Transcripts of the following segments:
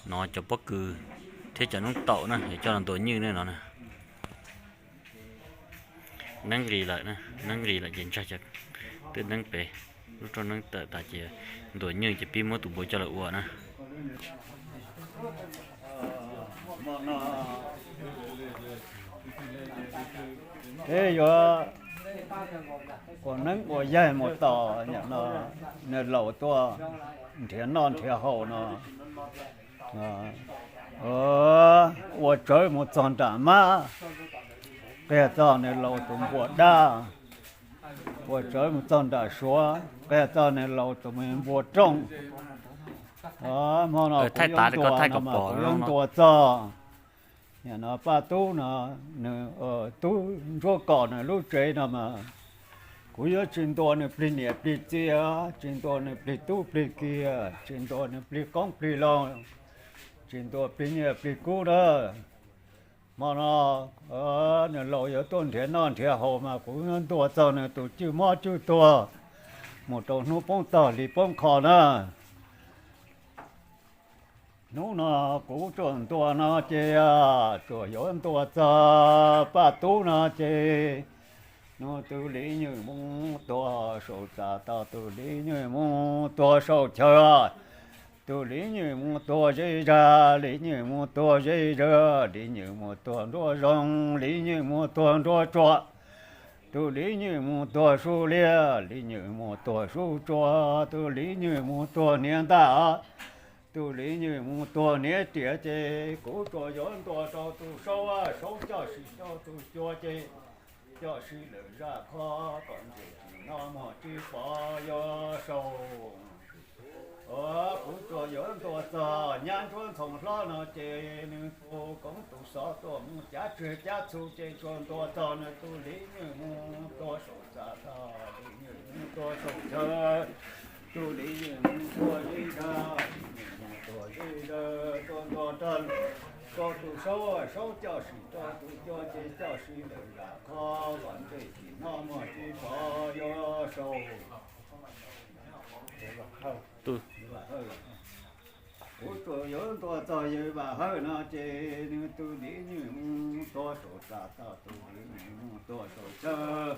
No cov pob kws thiab cov noob taum na, yog coj los ntuas nywj ne no na. Neeb ris lawm, neeb ris lawm ces ntsag cov twb neeb pem, lub rooj neeb tawm tas ces ntuas nywj ces pib muab tus npua coj los ua na. Peb yuav ua neeb ua yaig mus tom no, nws laus tuaj nrhiav noj nrhiav haus no. Ua tsawv mus txog nram mab, qiag txog nws laus tus npua dab. Ua tsawv mus txog nram suav, qiag txog nws laus tus me npua rooj. Hmo no kuv yuav ntuas no mas kuv yuav ntuas txog no Paj Tub no, nws tub ntsuab kom nws lub tsev no mas kuv yuav tsis ntuas nws plig niam plig txiv, tsis ntuas nws plig tub plig kiv, tsis ntuas nws plig qoob plig loo, tsis ntuas plig nyiaj plig kub na. Hmo no nws laus yuav tuaj nrhiav noj nrhiav haus mas kuv yuav ntuas txog nws tus cwj mob cwj tuag mus rau hnub poob tog hli poob qho na. Hnub no kuv tsuas ntuas no ces tsuas yuav ntuas txog Paj Tub no ces nws tus li nywj mus tuag saum txaj tog, tus li nywj mus tuag saum chaw, tus li nywj mus tuag zej zag, li nywj mus tuag zej zag, li nywj mus tuag nruab zoov, li nywj mus tuag nruab tsuas, tus li nywj mus tuag sub liab, li nywj mus tuag sub tsua, tus li nywj mus tuag hniav ntaj, tus li nywj mus tuag hniav riam ces kuv tsuas yuav ntuas rau tus saub, saub coj sim rau tus cua ces coj sim lawm zaj qhov kom ntsej tsis hnov muag tsis pom yuav sau. Kuv tsuas yuav ntuas txog nyab ntsuab ntxhoo hlob no ces nws tus koob tus xov tuaj mus cav tswg cav txhu ces tsuas ntuas txog nws tus li nywj mus tuag saum txaj tog, li nywj mus tuag saum chaw, tus li nywj mus tuag zej zag, li nywj mus tuag zej zag, tsuas ntuas rau tus saub, saub coj sim rau tus cua ces coj sim lawm zaj qhov kom ntsej tsis hnov muag tsis pom yuav sau. Kuv tsuas yuav ntuas txog yawg Vam Hawj no ces nws tus li nywj mus tuag saum txaj tog, tus li nywj mus tuag saum chaw,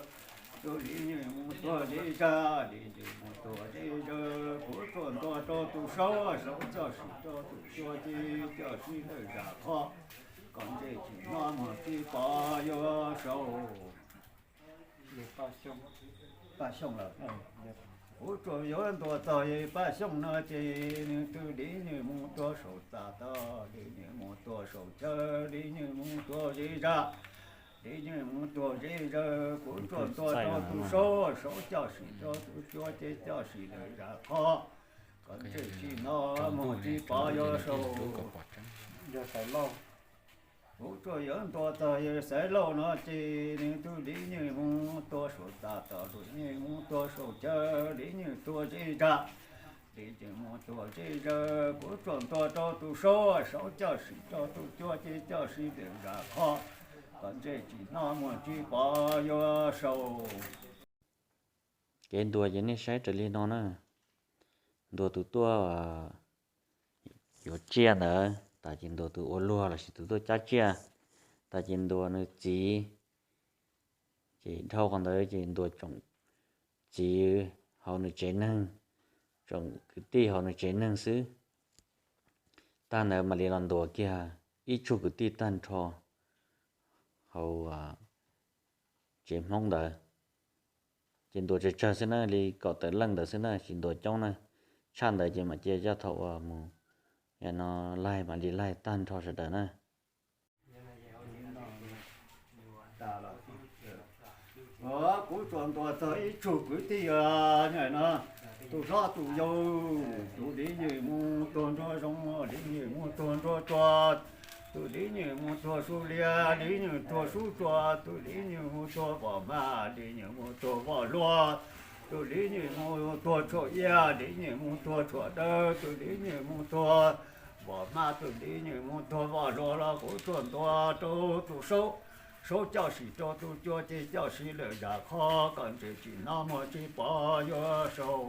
tus li nywj mus tuag zej zag, li nywj mus tuag zej zag. Kuv tsuas ntuas rau tus saub, saub coj sim rau tus cua ces coj sim lawm zaj qhov kom ntsej tsis hnov muag tsis pom yuav sau. Paj Xyooj lawm. Kuv tsuas yuav ntuas txog yawg Paj Xyooj no ces nws tus li nywj mus tuag saum txaj tog, li nywj mus tuag saum chaw, li nywj mus tuag zej zag, li nywj mus tuag zej zag. Kuv tsuas ntuas rau tus saub, saub coj sim rau tus cua ces coj sim lawm zaj qhov kom ntsej tsis hnov muag tsis pom yuav sau. Kuv tsuas yuav ntuas txog yawg Xaiv Lauj no ces nws tus li nywj mus tuag saum txaj tog, li nywj mus tuag saum chaw, li nywj tuag zej zag, li nywj mus tuag zej zag. Kuv tsuas ntuas rau tus saub, saub coj sim rau tus cua ces coj sim lawm zaj qhov kom ntsej tsis hnov muag tsis pom yuav sau. Kev ntuas ces nej saib raws li no na. Ntuas tus tuaj yuav tsiaj ntawd tas ces ntuas tus ua luag lossis tus tuaj cab tsiaj tas ces ntuas nws txiv. Ces dhau qhov ntawd ces ntuas tsoom txiv hauv nws tsev neeg, tsoom kwv tij hauv nws tsev neeg xwb. Tag ntawd mam li los ntuas kiag ib tsuag kwv tij tag nrho hauv tsev Hmoob ntawd. Ces ntuas tsawg tsawg xwb na, li kaum tawm leej ntawd xwb na, tsis ntuas coob na. Tshaj ntawd ces mam cia coj thaum uas mus no laig mam li laig tag nrho sawv daws na. Kuv tsuas ntuas txog ib tsuag kwv tij no, tus hlob tus yau, tus li nywj mus tuag nruab zoov, li nywj mus tuag nruab tsua, tus li nywj mus tuag sub liab, li nywj tuag sub tsua, tus li nywj mus tuag voj hmab, li nywj mus tuag voj hlua, tus li nywj mus tuag tshuam iab, li nywj mus tuag tshuam dawb, tus li nywj mus tuag voj hmab, tus li nywj mus tuag voj hlua los kuv tsuas ntuas rau tus saub, saub coj sim rau tus cua ces coj sim lawm zaj qhov kom ntsej tsis hnov muag tsis pom yuav sau.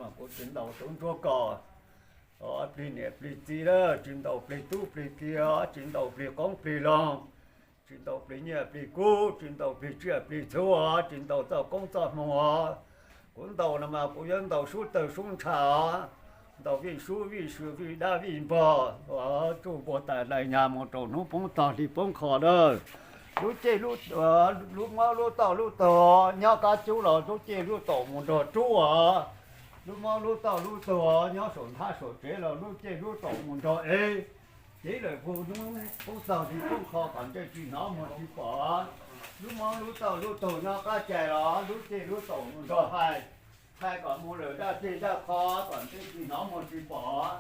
Mas kuv tsis ntaus tub ntsuag kos, plig niam plig txiv lawm, tsis ntaus plig tub plig kiv, tsis ntaus plig qoob plig loo, tsis ntaus plig nyiaj plig kub, tsis ntaus plig tsiaj plig txhu, tsis ntaus txoj koob txoj hmoo. Kuv ntaus no mas kuv yuav ntaus sub tawg sub ntsha, ntaus vij sub vij sw vij dab vij npog, tsuj npua tas dais nyag mus rau hnub poob tog hli poob qho lawm. Lub caij lub, lub mob lub tauj lub taug nyob qab cub los lub caij lub taum mus nrog rub os. Lub mob lub tauj lub taug nyob saum nthab saum tsev los lub caij lub taum mus nrog ev. Cev lawm puag hnub poob tog hli poob qho kom ntsej tsis hnov muag tsis pom. Lub mob lub tauj lub taug nyob qab cai los lub caij lub taum mus nrog hais. Hais kom mus lawm daj teg daj qho kom ntsej tsis hnov muag tsis pom.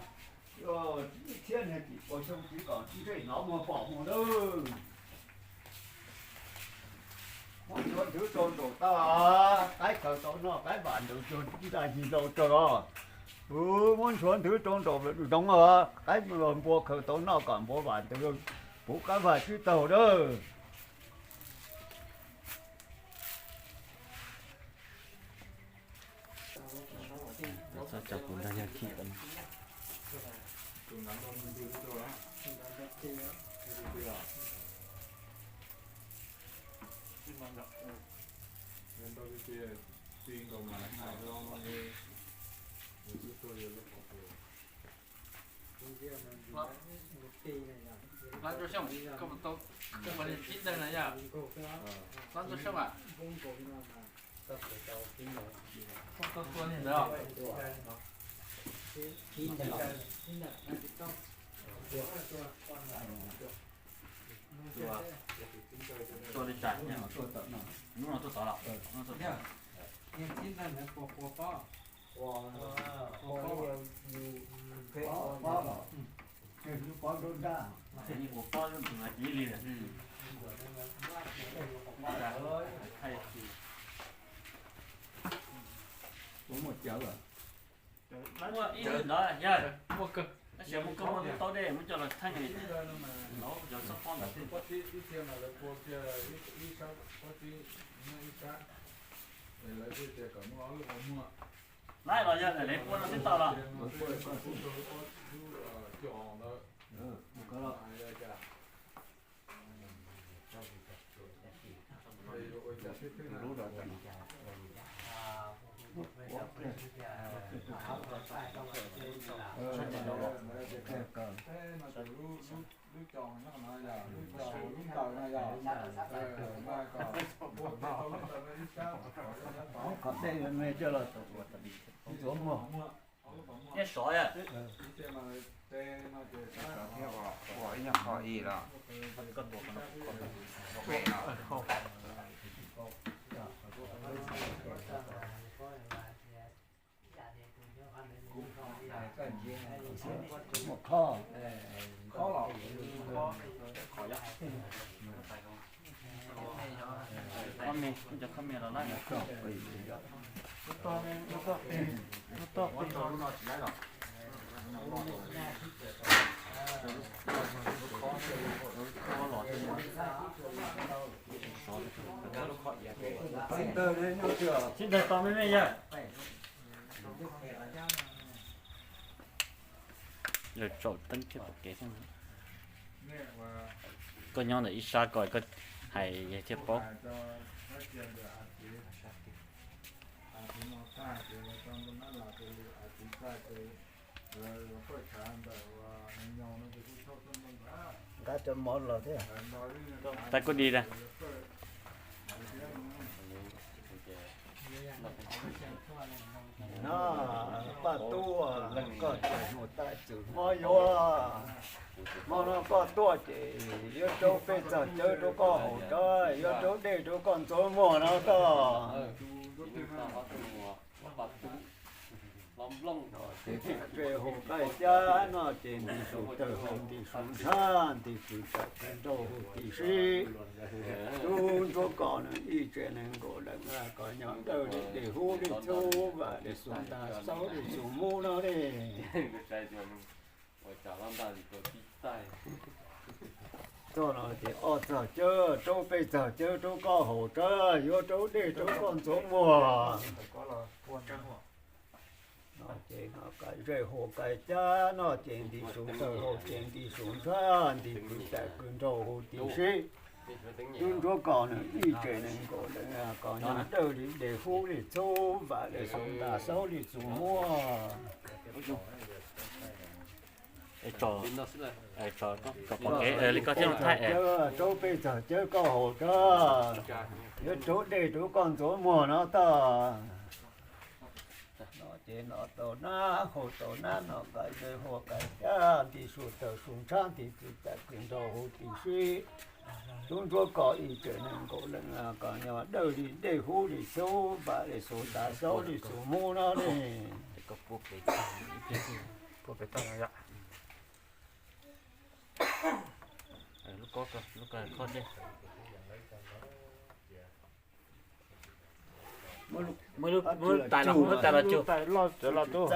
Ib txhiab nees tim pua xyoo tsiv kom ntsej hnov muag pom mus lawm. Muab ntxhuav nthwv rau nraum toj, qaib khaws tau noj qaib vam ntawd tsuag ntaj yig lau rag. Muab ntxhuav nthwv rau nraum zoov, qaib npua khaws tau noj kom npua vam ntawd puv qab vag tsib taug lawm. Txhob tso kuv nrog yawg khib. Lab rau xyoo, koj puas tau, koj puas li khib ntawg na yog? Lab rau xyoo a? Koj tau tua li ntawd. Tua li cas? Hnub no tua tod los? Ua pob, ua pob, ua pob li. Muaj ib lub ntawd yawg, tab sis muab koj muab lub taub dej muab coj los theej li, cov txhob pob ntawd. Laib los yog lawv pua no twb tau los? Qhov dej me coj los ntxuav muag. Nyob sov yog. Sov thiab ua ib nyuag qho ib los. Muaj khob, khob los. Khob me, cov khob me los lawm. Sib ntawg to me me yawg. Lawv tsaus teeb thiab pom kev thiab. Koj nyob ntawm ib sab ko koj hais thiaj paub. Nqa cov mov los thiab. Tais kuj di da. No, paj tub, koj tseem mus tais txwm hmo yuav. Hmo no koj tuaj ces yuav rau pej txog cawv rau koj haus rawv, yuav rau dej rau koj ntxuav muag no koj. Ces hu qaij cab no ces ntim su tawg hu ntim su ntshab, ntim su tawg nrau hu ntim sib. Tub ntsuab kos nws ib tsev neeg nkaus leej, koj nyob dawj li dej hub li txhub, vam li xu ntag xaub li xu mub no li. Txog no ces ob txog cawv rau peb txog cawv rau koj haus rawv, yuav rau dej rau koj ntxuav muag. Ces no kais zej hu kais cab no ces nti su tawg hu ces nti su ntshab nti kwv tawm kwv nraug hu tim sib. Tub ntsuab kos nws ib tsev nees nkaum leej kos nyob dawj li dej hub li txhub vam li xu ntas xaub li txus muab. Rau peb txog cawb koj haus rab, yuav rau dej rau koj ntxuav muag no tag. No ces no tau nab haus tau nab no kais zej hu kais cab nti su tawg su ntshab nti kwv tawm kwv nraug hu tim sib. Tub ntsuab kos ib tsev nees nkaum leej kos nyob dawj li dej hub li txhub vam li xu ntas xaub li txus muab no ne. Muab lub tais los, muab lub tais los tsuag.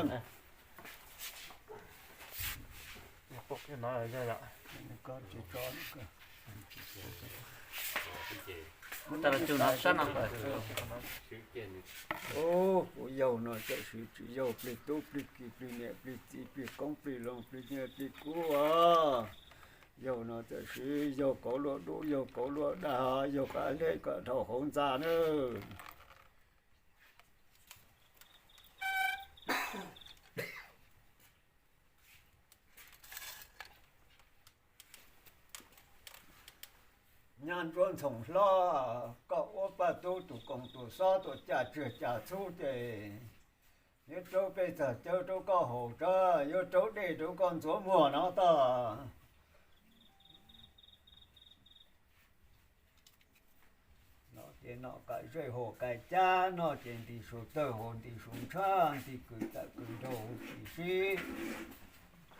Muab tais los tsuag no sab no. Kuv yau no txawm swv tsis yau plig tub plig ki plig niam plig txiv plig koob plig loo plig nyiaj plig kub. Yau no txawm swv yau kauv luaj dub yau kauv luaj dag yau qab liab kom dhau hauv ntxa nawb. Nyab ntsuab ntxhoo hlob, koj ua paj tub tus koom tus xob tuam caj tsiag caj txhub ces yuav rau pej txag cawb rau koj haus rab, yuav rau dej rau koj ntxuav muag no tag. No ces no kais zej hu kais cab no ces nti su tawg hu nti su ntshab nti kwv tawm kwv nraug hu tim sib.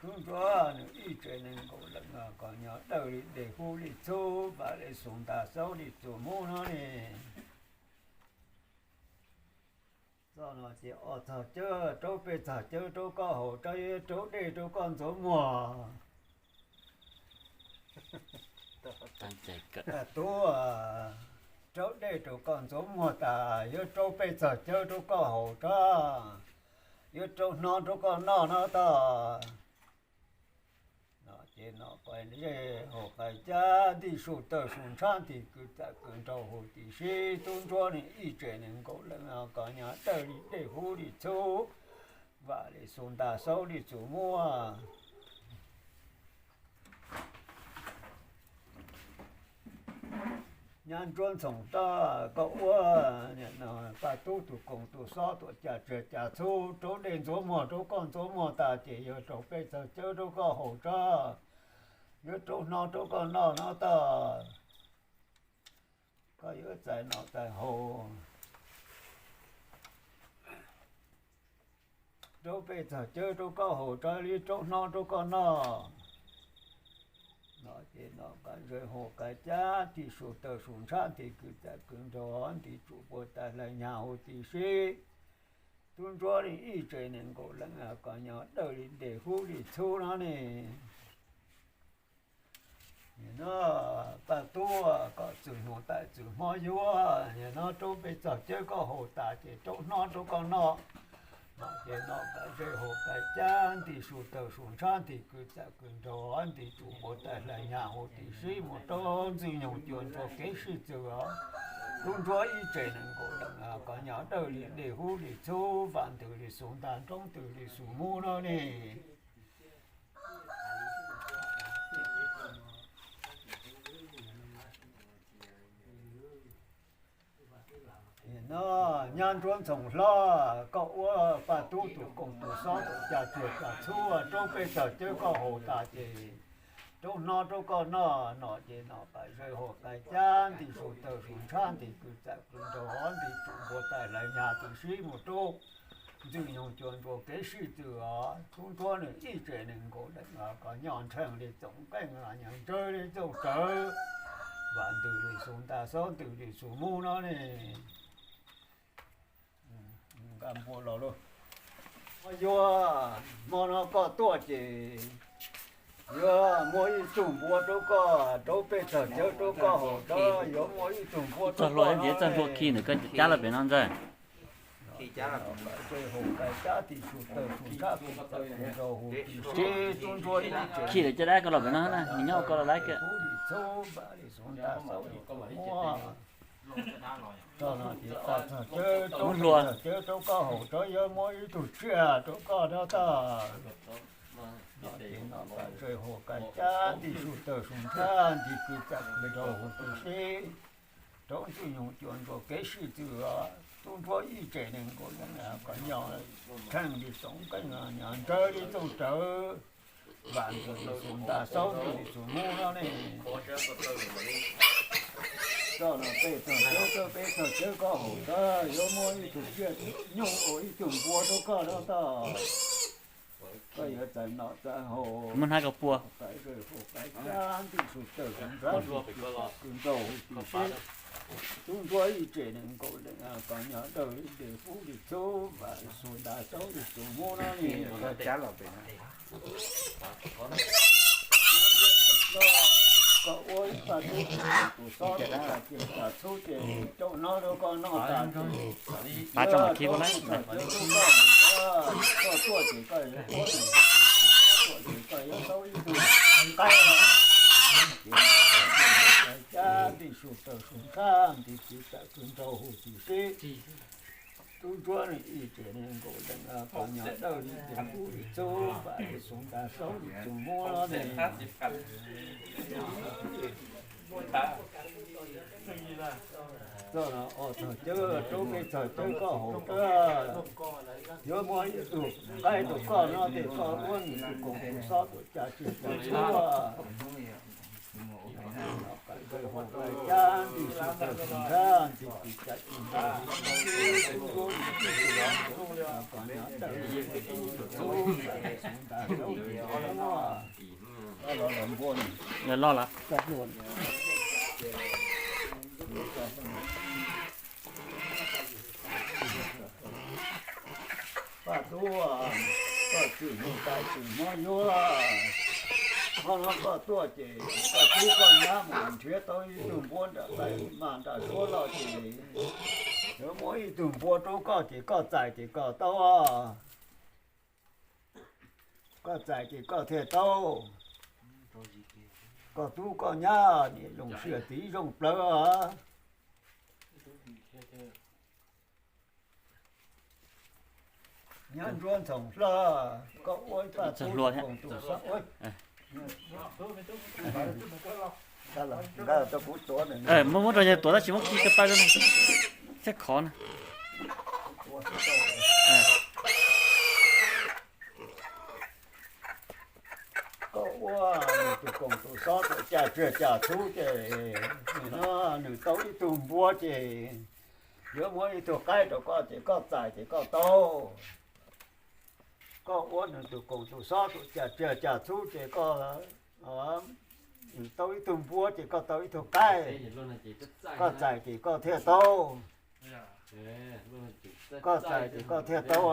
Tub ntsuab nws ib tsev nees nkaum leej kos nyob dawj li dej hub li txhub vam li xu ntas xaub li txus muab no ne. Txoj no ces ob txag cawb rau pej txag cawb rau koj haus rab, yuav rau dej rau koj ntxuav muag. Tub, rau dej rau koj ntxuav muag tas yuav rau pej txag cawb rau koj haus rab, yuav rau hnob rau koj noj no tag. No ces no kais zej hu kais cab nti su tawg su ntshab nti kwv tawm kwv nraug hu tim sib. Tub ntsuab nws ib tsev nees nkaum leej kos nyob dawj li dej hub li txhub vam li xu ntas xaub li txus muab. Nyab ntsuab ntxhoo hlob, koj ua paj tub tus koom tus xob tuam caj tsiag caj txhub rau dej ntxuav muag rau koj ntxuav muag tas ces yuav rau pej txag cawb rau koj haus rab, yuav rau hnob rau koj noj no tag. Koj yuav txais noj txais haus, rau pej txag cawb rau koj haus rab li rau hnob rau koj noj. No ces no kais zej hu kais cab nti su tawg su ntshab nti kwv tawm kwv nraug nti tsum puag tais hlais nyag hu tim sib. Tub ntsuab li ib tsev nees nkaum leej kos nyob dawj li dej hub li txhub no ne. Nim no paj tub, kom txwm hnub tais txwm hmo yuav, nim no rau pej txag cawb koj haus tas ces rau hnob rau koj noj. No ces no kais zej hu kais cab nti su tawg su ntshab nti kwv tawm kwv nraug nti tsum puag tais hlais nyag hu tim sib mus rau ntxwg nyoog cuag ntsuag kev sij txwg os. Tub ntsuab ib tsev nees nkaum leej kos nyob dawj li dej hub li txhub vam ntws li xu ntas nroo ntws li xu muab no ne. No nyab ntsuab ntxhoo hlob, koj ua paj tub tus koom tus xob tuam caj tsiag caj txhub rau pej txag cawb koj haus tas ces rau hnob rau koj noj. No ces no kais zej hu kais cab nti su tawg su ntshab nti kwv tawm kwv nraug nti tsum puag tais hlais nyag tim sib mus rau ntxwg nyoog cuag ntsuag kev sij txwg os. Tub ntsuab nws ib tsev nees nkaum leej kos nyob ntsheej li txoom nqeej los nyob ntsawg li txooj tsawv, vam ntws li xu ntas xaub ntws li xu muab no ne. Nqa npua los lauj. Yuav hmo no koj tuaj ces yuav muaj ib tug npua rau koj, rau pej txag cawb rau koj haus rab, yuav muaj ib tug npua rau koj no. Txog hlua ntiav txog hlua khi ntawm koj cab los pem no ntxawg. Ces hauv kais cab tim su taws su nrhab tim txawm tim nraug huv tim seb tub ntsuab ib tsev. Khij lawm caj dab koj los pem no na, nws nyob koj los laib kiag. Lim txhub npam lim xub ntaj xaub lim txhub muab. Txog no ces txog cawb rau, txog cawb rau koj haus rau yuav muab ib tug tsiaj rau koj rau tag. No ces no kais hauv kais cab tim su taws su nrhab tim kwv txawm kwv nraug huv tim seb rau ntxwg nyoog cua ntsuas kev sib tw, tub ntsuab ib tsev neeg nkaus leej koj nyob, theej li tsoom nqeej nyob nrawg li txooj rawv, vam ntxwv li xus ntaj xaub ntxwv li xus muab no ne. Txog no peb txog cawb, peb txog cawb koj haus tag yuav muab ib tug tsiaj nyuj ua ib tug npua rau koj rau tag. Koj yuav txais noj txais haus, muab hnab koj pua, kais zej haus kais cab ntij su taws su nrhab kwv nraug huv tim seb tub ntsuab ib tsev neeg nkaus leej koj nyob dawb li fub li txhub vam li xus ntaj xaub li xus muab no ne. Koj ua ib paj tub tus xob tus cas ces tas txhub ces rau no rau koj noj tas ces, koj tuaj ces koj yuav ua, tuaj ces koj yuav tau ib tug nqaij, ces cab ntij su taws su nrhab ntij kwv txawm kwv nraug huv tim seb tub ntsuab ib tsev neeg nkaus leej koj nyob dawb li fub li txhub vam li xus ntaj xaub li xus muab no ne. Txog no txog cawb rau peb txog cawb koj haus tag yuav muab ib tug nqaij rau koj no ces koj ua nws tus koom tus xob tus cas tsiaj tas txhub. Kais zej haus kais cab ntij su taws su nrhab ntij kwv txawm kwv nraug huv tim seb tub ntsuab ib tsev neeg nkaus leej koj nyob dawb li fub li txhub vam li xus ntaj xaub li xus muab. Loj lawm. Paj tub, koj txwm mus tais txwm hmov yuav, hmo no koj tuaj ces koj tub koj nyab mus nrhiav tau ib tug npua nram txais mas nram suav los ces yuav muab ib tug npua rau koj ces koj txais ces koj tau. Koj txais ces koj thiaj tau. Koj tub koj nyab niam zoo siab txiv zoo plawv. Nyab ntsuab ntxhoo hlo, koj ua ib paj tub koom tus xob. Muab muab rau yawg tuav tab sis muab khi koj paj thiab khov na. Koj ua nws tus koom tus xob tus cas tsiaj cas txhub ces nws no nws tau ib tug npua ces yuav muab ib tug qaib rau koj ces koj txais ces koj tau. Koj ua nws tus koom tus xob tus cas tsiaj cas txhub ces koj, nws tau ib tug npua ces koj tau ib tug qaib. Koj txais ces koj thiaj tau. Koj txais ces koj thiaj tau.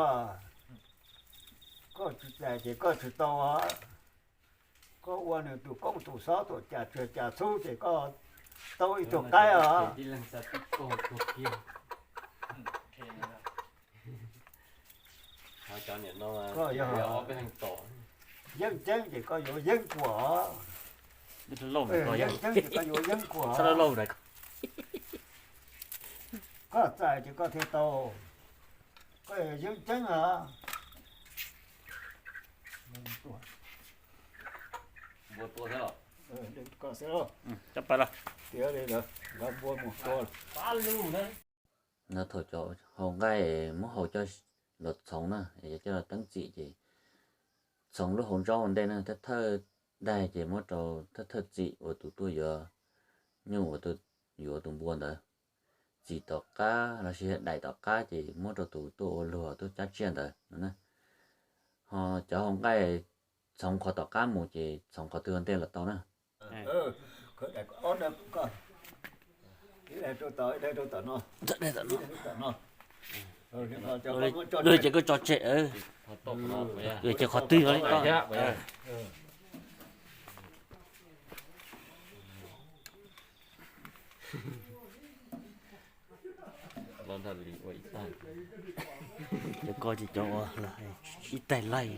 Koj tsis txais ces koj tsis tau. Koj ua nws tus koom tus xob tus cas tsiaj cas txhub ces koj tau ib tug qaib os. Koj yog yeeb ceeb ces koj yuav yeeb kuam. Yeeb ceeb ces koj yuav yeeb kuam. Koj txais ces koj thiaj tau. Koj yog yeeb ceeb os. Tiav li ntawd, nqa npua mus tua. No thaum cov hau nqaij muab hau coj los txhoov na, es coj los teeb txim ces txhoov lub hauv ntsaub ua ntej na, thawj thawj daig ces muab rau thawj thawj txim uas tus tuaj yuav nyuj uas yuav tus npua ntawd. Txim tom qab los sis daim tom qab ces muab rau tus tuaj ua luag tuaj cab tsiaj ntawd no na. Ho cov hau nqaij txhoov qhov tom qab mus ces txhoov qhov twg ua ntej los tau na. Ces koj tso tseg, ces qhov twg li koj. Cov ko ces cov uas ib tais laij.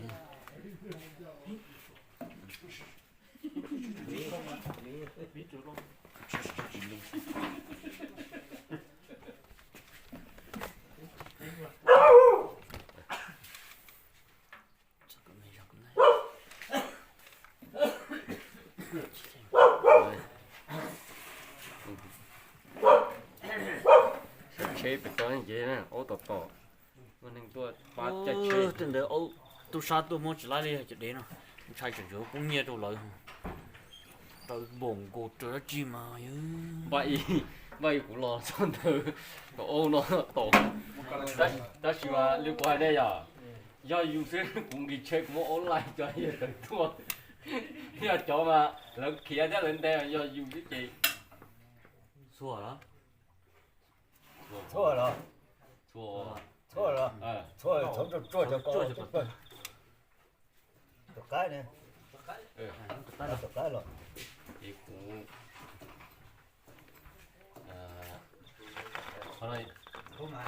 Sab tsheb pem toj ces aub tom tom, muaj neeg tuaj pab caij tsheb. Tej ntawd aub tub sab tuaj muab tsis laib li cov dev no, ntshai tsam yuav poob nyiaj rau lawv. Raws npaum nkaus raws dab tsi mas yog. Npaj ib, npaj ib kuv los txog ntawd, kom aub no tom. Tab sis mas li kuv hais nej yom, yog yus xwb kuv nqis tsheb kuv muab aub laij cov yawg tawm tuaj. Yog cov mas lawv khiav thiab lawv ntes, yog yus xwb ces txhua los, txhua los, txhua los, txhua txhob tsuag tsuag cov ko. Tus qaib ne, tus qaib los. Ces kuv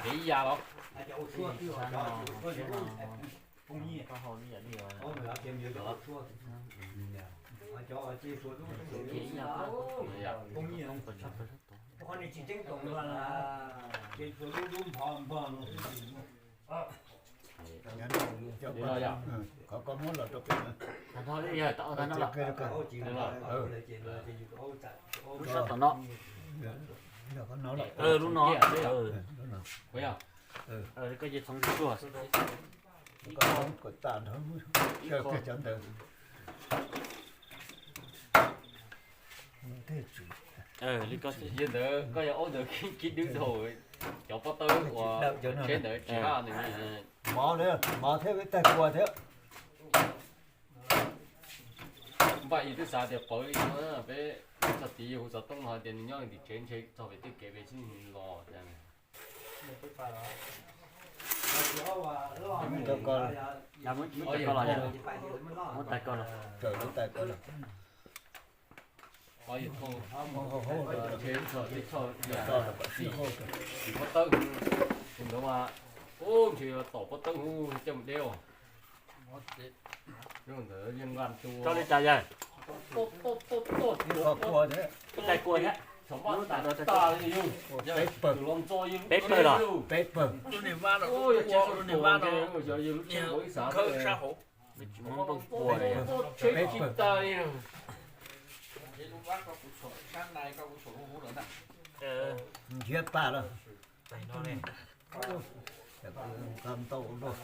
kev ya los. Lub sab tom no. Lub no. Koj ces txhoov tsuag. Li ko xwb. Yog ntawd koj yog aub ntawd khib dwb dhau cov pob tawb uas tsheb ntawd tsis haj nws. Mov, mov thiab peb tais kua thiab. Npaj ib twb xav tias pawv li no, peb txog tid hu xov tooj no hais tias nws nyob tim tsev ntshe txog pem tej kev pem xwb los. Muab tais ko los, muab tais ko los. Tawm lub tais ko los. Tsis muaj tawb, tus ntawd mas ntshe tom pob tawb hu coj mus deb. Ntawd yeej nqa tua. Tso li cas yawg? Tais kua thiab. Peb pawg los? Peb pawg. Khawb sab hauv. Tsis muaj nplooj pua li. Peb pawg. Nrhiav paj los. Nqa ntau luaj.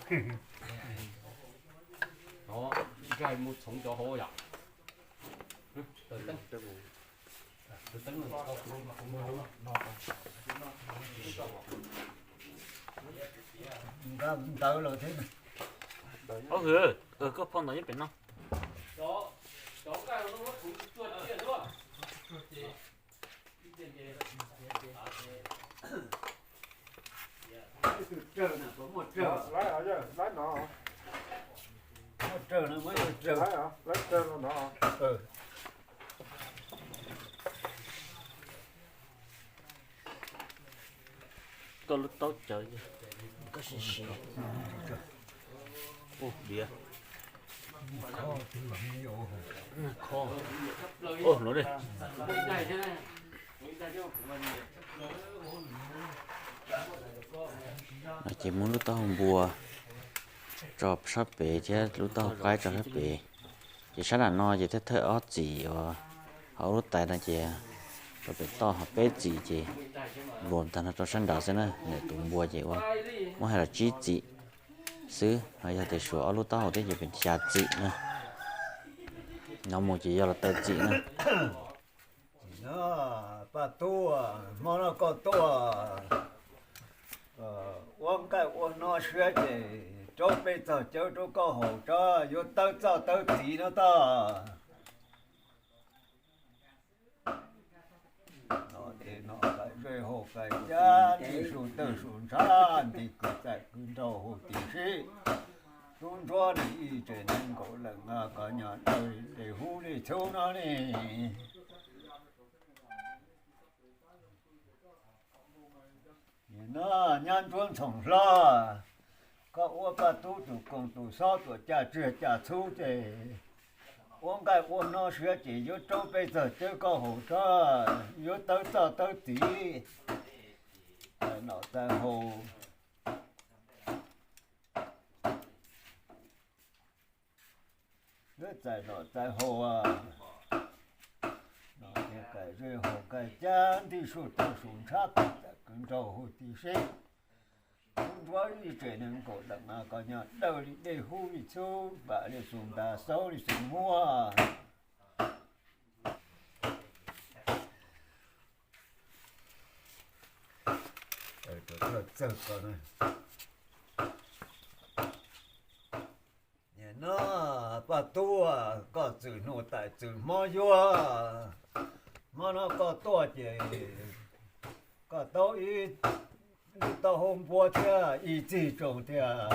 Nqaij mus txhoov cov hauv yom. Nqa ntawv los thiab. Ob hwm, koj phau ntawv nyob pem no. Muaj rawg no, muaj rawg. Koj lub taub cawv, koj siv siv. Ua diav. Kho. Ua no li. Ces muab lub taub hau npua tso sab pem thiab lub taub hau qaib tso sab pem. Ces sab nram no ces thawj thawj ob txim uas hauv lub tais no ces rau pem toj ho peb txim ces npua tag no rau sab nraud xwb na. Ntawm tus npua ces ua muab hais los tsib txim xwb, ho yog tias suav ob lub taub hau thiab ces pem xya txim na. No mus ces yog los tawm txim na. Paj Tuaj, hmo no koj tuaj ua nqaij ua hno siab ces rau peb txog cawv rau koj haus tso, yuav tawb txoj tawb txiv no tag. Tej no kais zej hauv kais cab, nti su tawg su ntshav, nti kwv txaij kwv nraug huv tim sib. Tub ntsuab nws ib tsev neeg nkaum leej, koj nyob dawb li hub li txhub no ne. No nyab ntsuab ntxhoom hlob, Koj ua Paj Tub tus koos tus xob tuam caj tsiaj caj txhub ces ua nqaij ua no siav ces yuav raub peb txog cawv koj haus tso, yuav tawb txoj tawb txiv, txais nom txais haus, yuav txais nom txais haus, nom tias kaim zej haus kaim cab ntig suj tawg sus ntshab tawm kwv nraug huv tib seb. Tub nruab ib tsev neeg nkaum leej, koj nyob dawj li dej hub li txhub, vam li xus ntas xaub li xus muab. Txawg ko no, Paj Tub, koj txwm hnub taim txwm hmo yuav, hmo no koj tuaj ces koj tau ib lub taub hau npua thiab ib txig tsoos thiab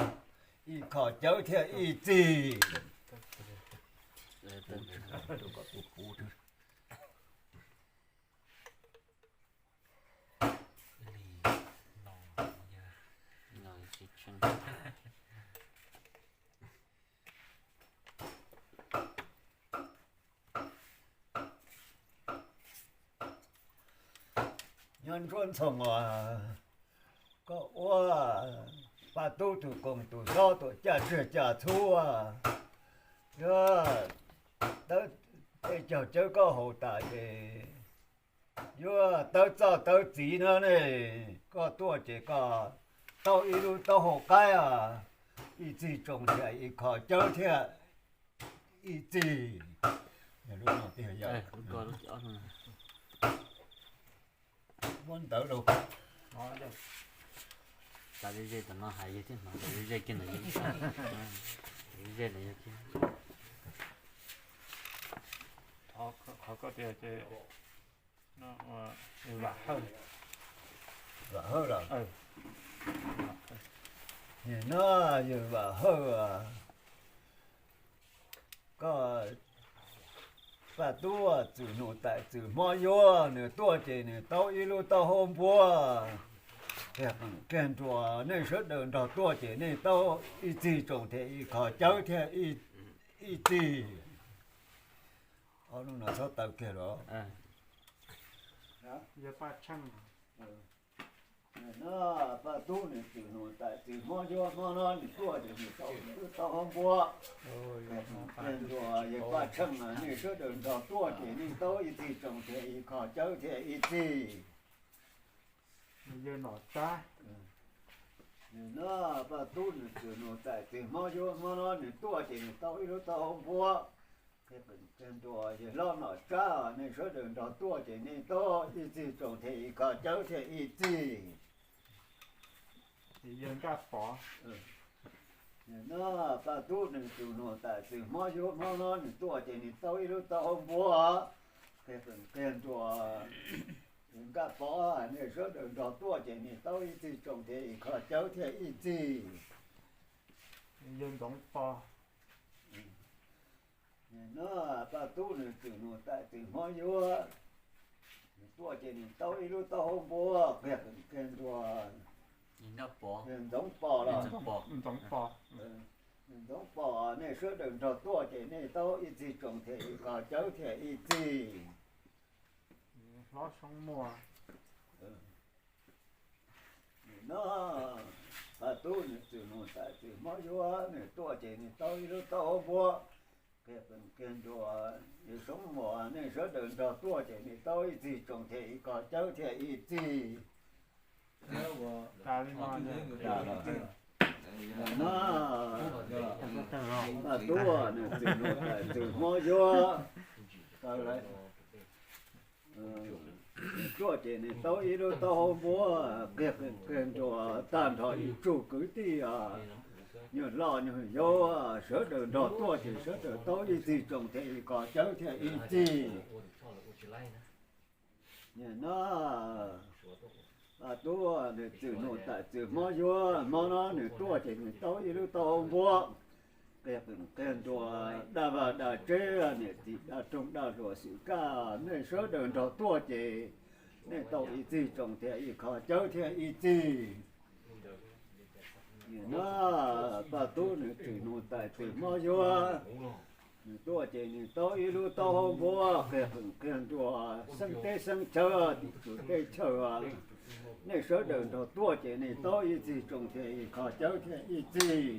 ib qho cawv thiab ib txig. Nyob Ntsuab Ntxhoo as, koj ua Paj Tub tus koos tus xob tuam caj tsiaj caj txhub, yuav tawb tej caug cawv koj haus tas ces yuav tawb txoj tawb txiv no ne. Koj tuaj ces koj tau ib lub taub hau qaib, ib txig tsoos thiab ib qho cawv thiab ib txig. Muab ntawv rau. Ze ze tom no hais ze thiab no, ze kiag ntawd, ze ntawd yog kiag. Qhov koj tias ces Vam Hawj, Vam Hawj los? No yawg Vam Hawj, koj Paj Tub txwm hnub taim txwm hmo yuav, nws tuaj ces nws tau ib lub taub hau npua, kiag qees kiag nruas, nej sawv daws nrog tuaj ces nej tau ib txig tsoos thiab ib qho cawv thiab ib txig. Ob lub no txhob taw kiag los. No Paj Tub nws txwm hnub taim txwm hmo yuav, hmo no nws tuaj ces nws tau ib lub taub hau npua, kiag nruas, yawg Paj Tsheej, nej sawv daws nrog tuaj ces nej tau ib txig tsoos thiab ib qho cawv thiab ib txig. No Paj Tub nws txwm hnub taim txwm hmo yuav, hmo no nws tuaj ces nws tau ib lub taub hau npua, kiag nruas, yawg hlob Nom Tsab, nej sawv daws nrog tuaj ces nej tau ib txig tsoos thiab ib qho cawv thiab ib txig. No Paj Tub nws txwm hnub taim txwm hmo yuav, hmo no nws tuaj ces nws tau ib lub taub hau npua, kiag nruas, yawg Nkaj Pov, nej sawv daws nrog tuaj ces nej tau ib txig tsoos thiab ib qho cawv thiab ib txig. No Paj Tub nws txwm hnub taim txwm hmo yuav, nws tuaj ces nws tau ib lub taub hau npua, kiag nruas, yawg Ntxoov Pov los? Ntxoov Pov, nej sawv daws nrog tuaj ces nej tau ib txig tsoos thiab ib qho cawv thiab ib txig. No Paj Tub nws txwm hnub taim txwm hmo yuav, nws tuaj ces nws tau ib lub taub hau npua, kiag nruas, yawg Soob Muas, nej sawv daws nrog tuaj ces nej tau ib txig tsoos thiab ib qho cawv thiab ib txig. No Paj Tub nws txwm hnub taim txwm hmo yuav, tuaj ces nws tau ib lub taub hau npua, kiag nruas, tag nrho ib tsoom kwv tij, nyuag loj nyuag yau, sawv daws nrog tuaj ces sawv daws tau ib txig tsoos thiab ib qho cawv thiab ib txig. No Paj Tub nws txwm hnub taim txwm hmo yuav, hmo no nws tuaj ces nws tau ib lub taub hau npua, kiag nruas, dab vaj dab tsev, niam txiv dab roog dab hluas xwm kaj, nej sawv daws nrog tuaj ces nej tau ib txig tsoos thiab ib qho cawv thiab ib txig. Nim no Paj Tub nws tsim mus tais tis mob yuav, nws tuaj ces nws taub ib lub taub hau npua qiag qees qiag nruas, xeeb teb xeeb chaw, tim tswv teb chaws, nej sawv daws nrog tuaj ces nej taub ib txhij tsoo thiaj ib qho, cawv thiaj ib txhij.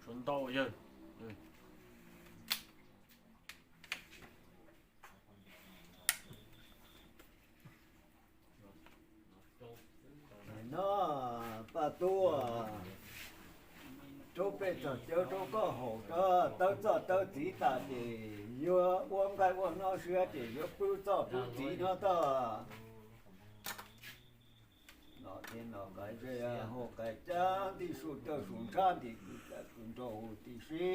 Tshuav ntau yawg. Nim no Paj Tub rub peb txog cawv rau koj haus rau, tawb txoj tawb txiv tas ces yuav ua nqaij ua no siab ces yuav pub txoj pub txiv no tag. Nom ces nom qaiv ze, haus qaiv cab nti su tawg su ntshab nti kws txawm kws nraug huv tib si.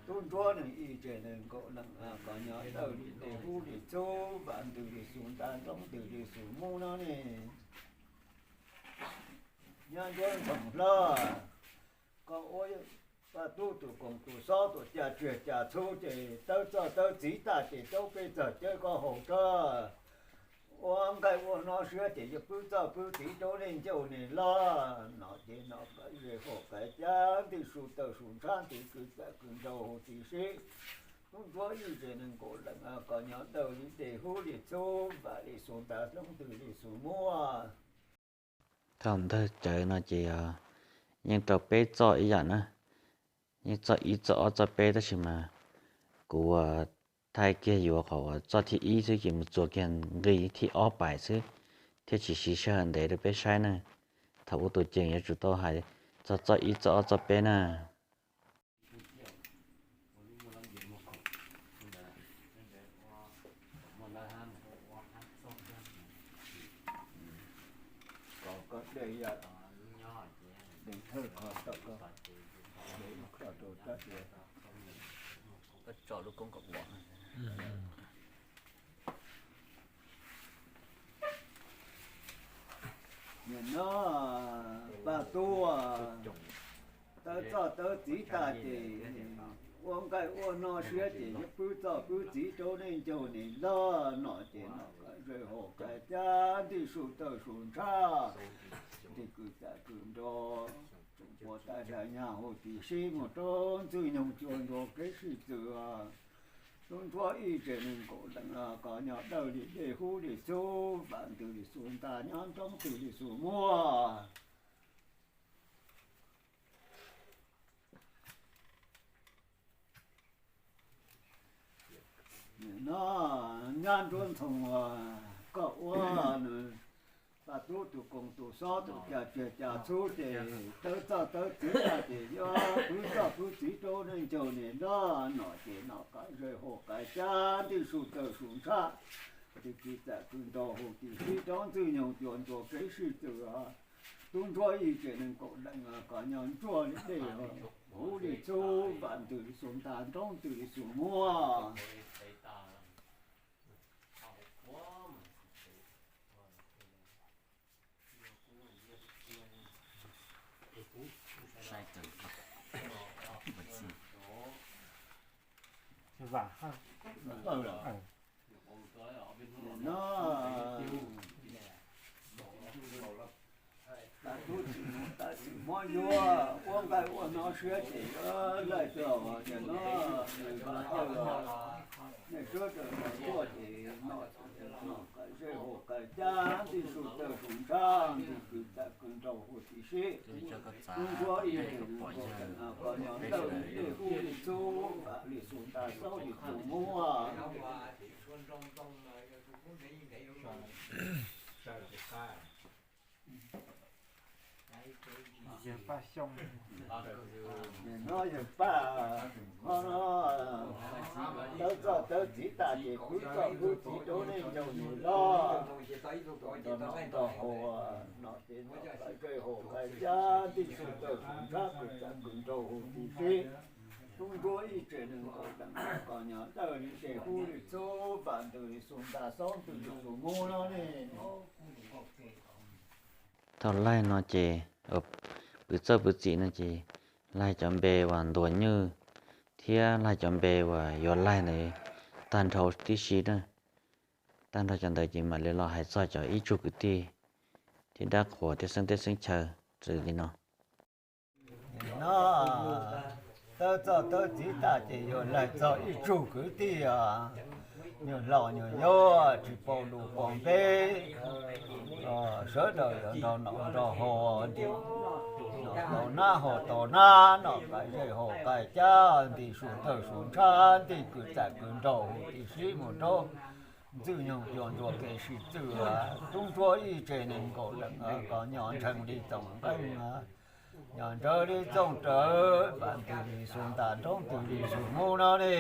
Tub ntsuab neeg ib tsev neeg nkaum leej, koj nyob dawb li dej hub li txhub, vam ntws li xu ntas, nroob ntws li xu muab no ne. Nyob nruab ntxoog hlob, koj ua Paj Tub tus koom tus xob tus caj tsiag caj txhub ces tawb txoj tawb txiv tas ces rub peb txog cawv koj haus rau, ua nqaij ua no siab ces yuav pub txoj pub txiv rau nej ncauj nej loj. Nom ces nom qaiv ze, haus qaiv cab nti su tawg su ntshab nti kws txawm kws nraug huv tib si. Tub ntsuab ib tsev neeg nkaum leej, koj nyob dawb li dej hub li txhub, vam li xu ntas, nroob ntws li xu muab. Thaum ntawd cawv no ces yeej rau peb txoj ib yam na, yeej txoj ib txoj ob txoj peb tab sis mas kuv thaij kiag yuav qhov uas txoj thib ib xwb ces mus txuas kiag nqi thib ob pais xwb, thiaj tsis siv sij hawm ntev rau peb saib na. Thaum ua tus ceem yuav tsum tau hais txog txoj ib txoj ob txoj peb na. Nim no Paj Tub tawb txoj tawb txiv tas ces ua nqaij ua no siab ces yuav pub txoj pub txiv rau nej ncauj nej loj. Nom ces nom qaiv ze, haus qaiv cab nti su tawg su ntshab nti kws txawm kws nraug, tsoom puav tais daj nyag huv tib si mus rau ntxwg nyoog cua ntuag kev sib tw. Tub ntsuab ib tsev neeg nkaum leej, koj nyob dawb li dej hub li txhub, vam ntws li xu ntas, nyob nroob ntws li xu muab. Nim no nyob nruab ntxoog, koj ua Paj Tub tus koom tus xob tus caj tsiag caj txhub ces tawb txoj tawb txiv tas ces yuav pub txoj pub txiv rau nej ncauj nej loj. Nom ces nom qaiv ze, haus qaiv cab nti su tawg su ntshab nti kws txawm kws nraug huv tib si rau ntxwg nyoog cua ntuag kev sib tw. Tub ntsuab ib tsev neeg nkaum leej, koj nyob ntsuab li dej hub li txhub, vam ntws li xu ntas, nroob ntws li xu muab. Tub tsis mus tais tsis mob yuav, ua nqaij ua no siab ces yuav laij tau tias no, nej sawv daws tuaj ces no, nom qaiv ze, haus qaiv cab nti su tawg su ntshab nti kws txawm kws nraug huv tib si. Tub ntsuab ib tsev neeg nkaum leej, koj nyob dawb li dej hub li txhub, vam li xu ntas, xaub li xu muab. Nim no yawg Paj, no no, tawb txoj tawb txiv tas ces pub txoj pub txiv rau nej ncauj nej loj. Nrog haus, nom ces nom qaiv ze, haus qaiv cab nti su tawg su ntshab kws txawm kws nraug huv tib si. Tub ntsuab ib tsev neeg nkaum leej, koj nyob dawb li dej hub li txhub, vam ntws li xu ntas, xaub ntws li xu muab no ne. Thaum laij no ces, pw txawj pw txim no ces laij cov npe uas Ntuas Nywj, thiab laig cov npe uas yuav laig ntawd tag nrho tib si na. Tag nrho cov ntawd ces mam li los hais txog cov ib tsoom kwv tij thiab dab qhuas thiab xeeb teb xeeb chaw raws li no. No, tawb txoj tawb txiv tag ces yuav laig txog ib tsoom kwv tij os, nyuag laus nyuag yob tsis paub lus paub npe, sawv daws yuav nrog nom nrog haus, ntim nom tau nab haus tau nab, nom qais zej haus qais cab, ntim su tawg su ntshab, ntim kwv txam kwv nraug huv tib si mus rau Ntxwg Nyoog cua ntsuas kev sib tw, tub ntsuab ib tse nees nkaum leej, koj nyob ntseeg li txoos nqeeb, nyob ntsawv li txooj rawv, vam twg li xu ntas, nroob twg li xu muv no ne.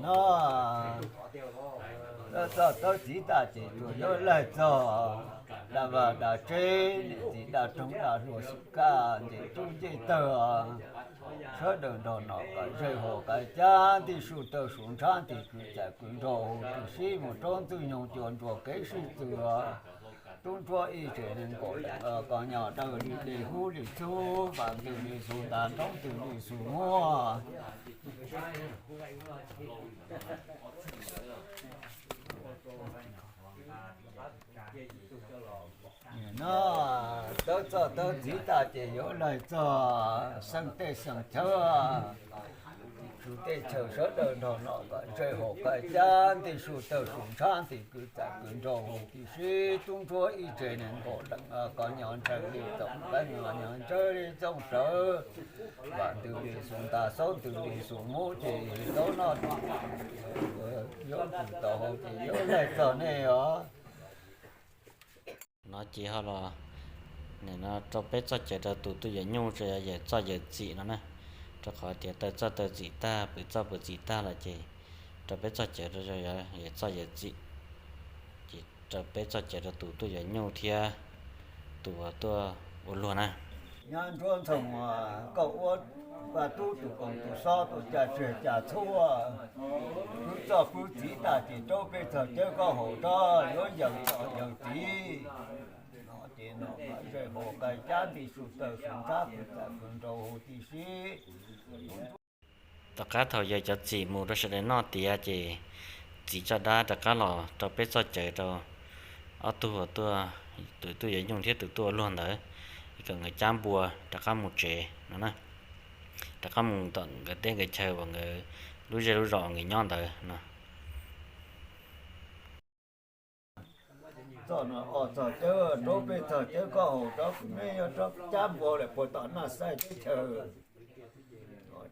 No, tawb txoj tawb txiv tag ces tsuas yuav laig txog dab vaj dab tsev, niam txiv dab roog dab hluas xwm kaj ncej tub ncej tawg, sawv daws nrog nom qais zej haus qais cab, ntim su tawg su ntshab, ntim kwv txam kwv nraug huv tib si mus rau Ntxwg Nyoog cua ntsuas kev sib tw, tub ntsuab ib tse nees nkaum leej, koj nyob dawb li dej huv li txhuv, vam twg li xu ntas, nroob twg li xu muv. No, tawb txoj tawb txiv tag ces yuav laig txog xeeb teb xeeb chaw, tsuj teb chaws, sawv daws nrog nom qais zej haus qais cab, ntim su tawg su ntshab, ntim kwv txam kwv nraug huv tib si, tub ntsuab ib tse nees nkaum leej, koj nyob ntseeg li txoos nqeeb, nyob ntsawv li txooj rawv, vam twg li xu ntas, xaub twg li xu muv, ces tau no, yuav tau haus ces yuav laig txog nej os. No ces ho los, nim no rau peb txoj cawv rau tus tuaj yuav nyuj, yawm txoj yawm txim no na, rau qhov tias tawb txoj tawb txiv tag, pw txoj pw txiv tag lawm ces rau peb txoj cawv rau yawm txoj yawm txim, ces rau peb txoj cawv rau tus tuaj yuav nyuj thiab tus uas tuaj ua luag na. Nyob nruab ntxoog, koj ua paj tub tus koom tus xob tus caj tsiag caj txhu, pw txoj pw txiv tag ces rau peb txog cawv koj haus rau yuav yawm txoj yawm txiv. No ces nom qais zej haus qais cab, ntim su tawg su ntshab, kwv txam kwv nraug huv tib si. Tom qab thaum yawg cov txim mus rau sawv daws noj tiav ces txiv coj dab rov qab los rau peb txoj cawv rau ob tug uas tuaj, tus tuaj yuav nyuj thiab tus tuaj ua luag ntawd, kom nkawd cab npua rov qab mus tsev no na, rov qab mus tom nkawd teb nkawd chaw uas nkawd lub zej lub zos nkawd nyob ntawd no. Txoj no os, txog cawv rau peb txog cawv koj haus rau, kuv me yuav rov cab npua lawm puag tom Naj Xaij teb chaws.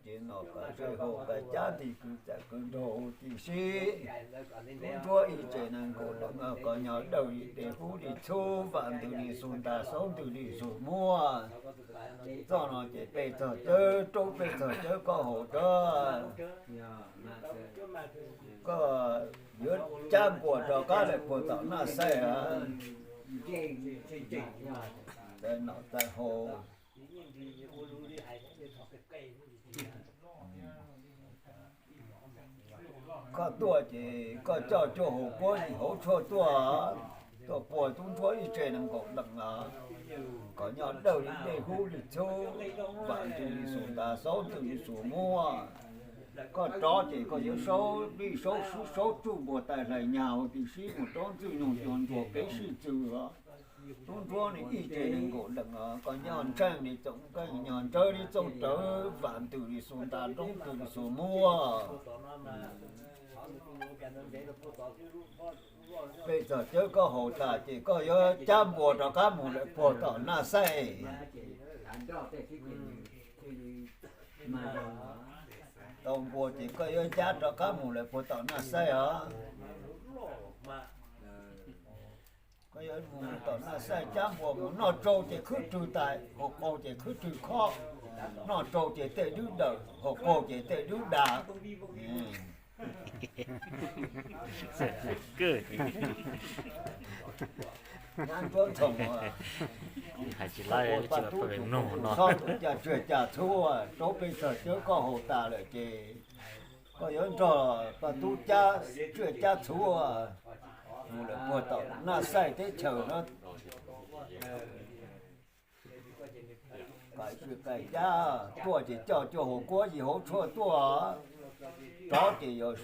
Ces nom qais zej haus qais cab, ntim kwv txam kwv nraug huv tib si, tub ntsuab ib tse nees nkaum leej, koj nyob dawb li dej huv li txhuv, vam twg li xu ntas, xaub twg li xu muv. Txoj no ces peb txog cawv rau peb txog cawv koj haus rau, koj yuav cab npua rov qab lawm puag tom Naj Xaij a. Nom qais haus, koj tuaj ces koj coj cuaj hauv puab yim hauv tshuaj tuaj, tuaj puag tub ntsuab ib tse nees nkaum leej a, kom nyob dawb li dej huv li txhuv, vam twg li xu ntas, xaub twg li xu muv. Koj rov ces koj yuav saub dij saub sub saub tsuj npua tais hlais nyag huv tib si mus rau Ntxwg Nyoog cua ntsuas kev sib tw. Tub ntsuab nws ib tse nees nkaum leej, koj nyob ntseeg li txoos nqeeb, nyob ntsawv li txooj rawv, vam twg li xu ntas, nroob twg li xu muv. Peb txog cawv koj haus tas ces koj yuav cab npua rov qab mus lawm puag tom Naj Xaij. Tau npua ces koj yuav cab rov qab mus lawm puag tom Naj Xaij os. Koj yuav mus tom Naj Xaij cab npua mus, noj tsau ces khwb rwg tais, haus qaug ces khwb rwg khob, noj tsau ces tej dub dawm, haus qaug ces tej dub dav. Nyab nruab ntxhoo, hais tsis laib, tsis pab peb mloog no. Caj tsiag caj txhuv, rau peb txog cawv koj haus tas lawm ces koj yuav nrog pab tub cab tsiaj cab txhuv mus lawm puag tom Naj Xaij teb chaws no. Kaim cab tuaj ces coj cuag hauv kuab yim hauv tshuaj tuaj, rov ces yog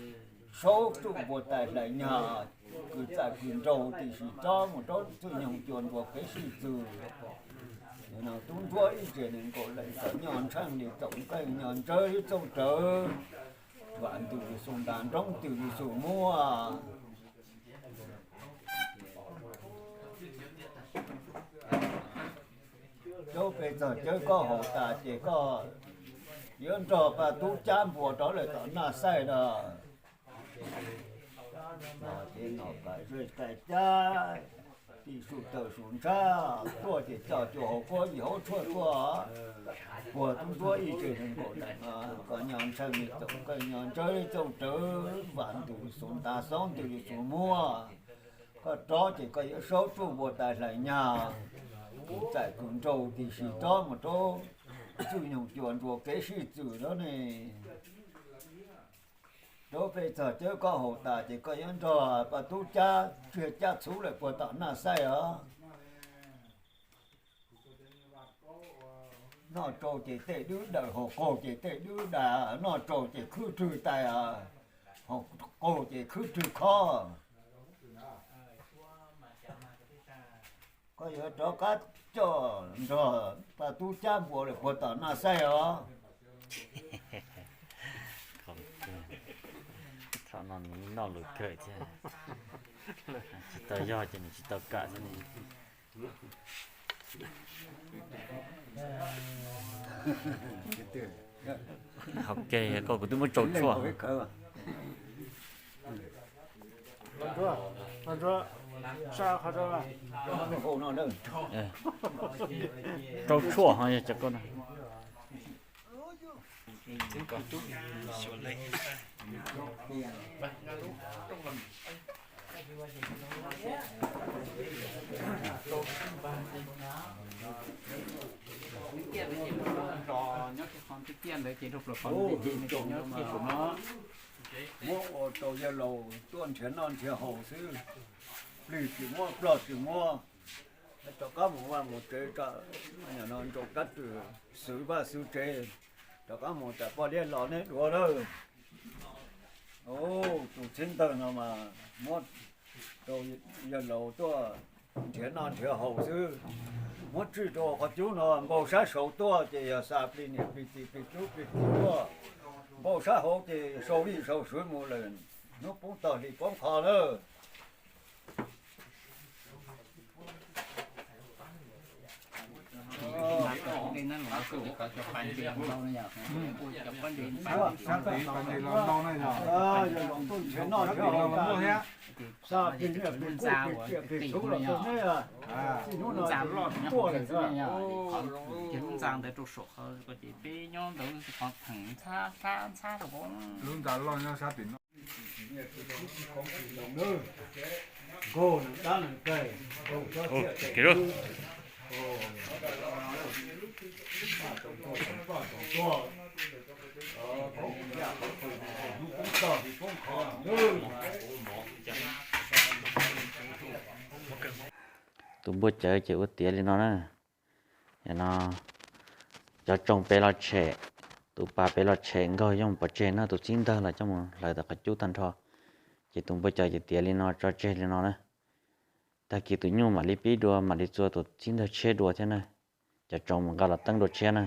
saub tsuj npua tais hlais nyag, kwv txaj kwv nraug tib si rov mus rau txwj nyoog cua npua kev sib txwv. Tub ntsuab ib tse nees nkaum leej txom nyog ntsheej li txoom nqeej nyog ntsawv li txooj rawv, vam ntws li xu ntas nroob ntws li xu muab. Caub peb txog cawv koj haus tas ces koj yuav nrog paj tub cab npua rov lawm tom Naj Xaij na. Ces nom kaim zej kaim cab, tib su taw su ntshab tuaj ces coj cuag hauv kuab yim hauv tshuaj tuaj, puag tub ntsuab ib tse nees nkaum leej, koj nyog ntsheej li txoom nqeej nyog ntsawv li txooj rawv, vam ntws li xu ntas xob ntws li xu muab. Koj rov ces koj yuav saub tsuj npua tais hlais nyag, kwv txaj kwv nraug tib si rov mus rau txwj nyoog cua npua kev sib txwv lawm ne. Caub peb txog cawv koj haus tas ces koj yuav nrog paj tub cab tsiaj cab txhuv lawm puag tom Naj Xaij os. Noj tsau ces tej dwb daws, haus qaug ces tej dwb daws, noj tsau ces khwb rwg tais, haus qaug ces khwb rwg khob. Koj yuav rov qab coj nrog paj tub cab npua lawm puag tom Naj Xaij os. Thaum no nws noj lus kawg thiab, tsis tau yog ces nws tsis tau kam thiab ne. Hauv ke koj kuv twb muab tsau tshuaj. Tsau tshuaj ho yog cov koj na. Nyob kiag qhov tiaj tiaj ntawd ces rau plaws qhov ntawd ces nws nyob kiag saum no. Muab ua rau yawg laus tuaj nrhiav noj nrhiav haus xwb. Plig tsis muab, plog tsis muab. Rov qab mus vaj mus tsev, no nrau kab rwg xwv vaj xwv tsev. Rov qab mus tas poj liab los neb duav lawm. Tus txhiab ntawg no mas muab rau yawg laus tuaj nrhiav noj nrhiav haus xwb. Muab tswj rau qhov cub no npau sab saud tuaj ces yog xa plig niam plig txiv plig tub plig kiv tuaj. Npau sab hauv ces sau vij sau suav mus lawm, hnub poob tog hli poob qho lawm. Yog laus tuaj nrhiav noj nrhiav haus, xa plig niam plig txiv plig tub plig kiv los rau neb. Hnub no tuaj lawm. Lub ntxa ntawd rau saum qhov ces peb nyob ntawd qhov theem ntxhab ntxhab ntxhab rau. Lub ntxa loj nyob sab tim no. Nkaug neeg dab neeg peg, nkaug tsob tsiaj tes twg. Paj tau tuag, paj tau tuag. Poob yaj poob qhw, hnub poob tog hli poob qho. Tus npua cawv ces ua tiav li no na. Yog no cov tsoos pem los tshem, tus pas pem los tshem nkaug yooj pov tseg no, tus txib ntawg los coj mus hlawv tom qhov cub tag nrho. Ces tus npua cawv ces tiav li no tso tseg li no na. Tag kis tus nyuj mam li pib dua, mam li txua tus txib ntawg tshiab dua thiab na. Cov tsoos mus nqa los teeb dua tshiab na.